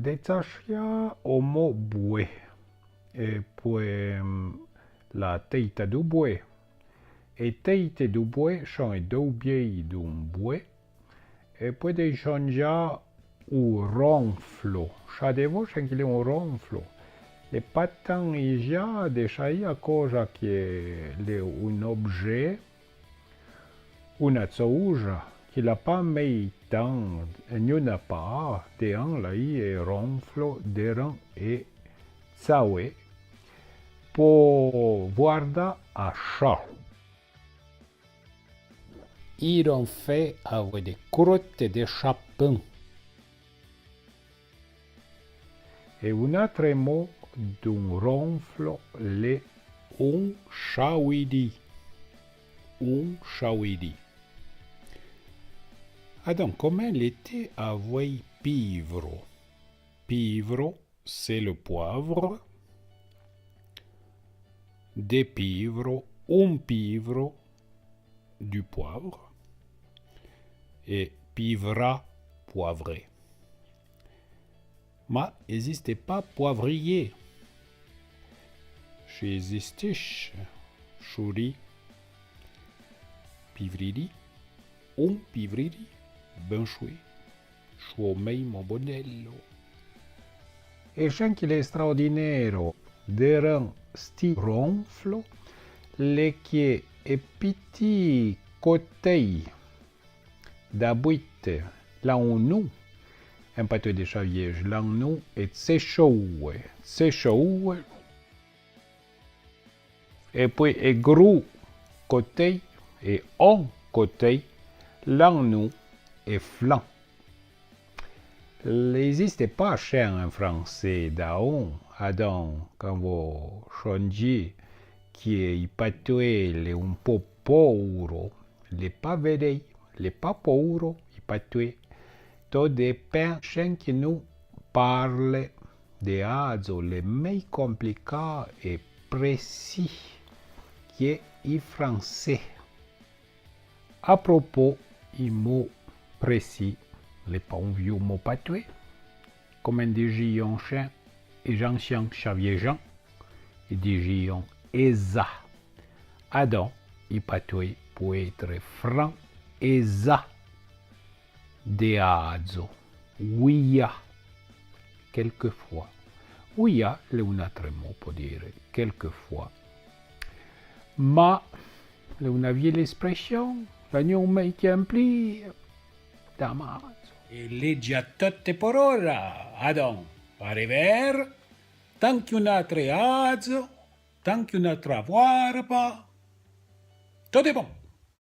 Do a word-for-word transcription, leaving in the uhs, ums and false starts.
Dètsachià o mô bouè. E pouè, mm, la téita dou bouè. E téite dou bouè chon é dou biéi d'oun bouè. E pouè dèi chon dja ou ronflo. Chadèi vo chon k'i lé oun ronflo. L'è pa tan ija dè chai a coja k'i lé oun objé. Ouna tsouja k'i l'a pa mèi tan, ni ouna pa, dèi an la i é ronflo, dèi ran é tsaouè, po vouarda a cha. I ron fé avoué dé croute dé chapin. É oun atre mô d'oun ronflo l'è oun chawidi. Oun chawidi. Adon, comèn l'été avoué pivro? Pivro, c'est le poivre. Dé pivro, oun pivro, du poivre. É pivra, poivré. Ma éziste pa poivrier. Chi éziste chouri, pivriri, oun pivriri, ben choué, chouo mèi mo bonello. É chon k'i lé straordinéro dèi ran sti ronflo, l'è k'i é piti cotèi d'abouite, l'an nou, en patoué dé Chavièje, l'an nou é tsé choue, tsé choue. É poué é grou cotèi é on cotèi, l'an nou é flan. L'éziste pa chèn en fransé daon, adon, can vo chondjé k'i é i patoué l'è oun po pouro, l'è pa véré, l'è pa pouro i patoué. To dèpèn chèn k'i nou parle. Dé adzo l'è mèi complicà é prési k'i é i fransé. A propos, i mô prési l'è pa oun viou mô patoué. Comèn dijion chèn é j'anchian Chavièjan, i dijion éza. Adon, i patoué pou étre fran éza. Dé adzo. Ouia. Quelquefois. Ouia l'è oun atre mô po dèire quelquefois. Ma l'è ouna vièla èsprèchon, l'an nou mèi k'i empli. Damadzo. É l'è dja tote por ora. Adon, a revère, tan k'i oun atre adzo, tan k'i oun atra vouarpa. Tot è bon.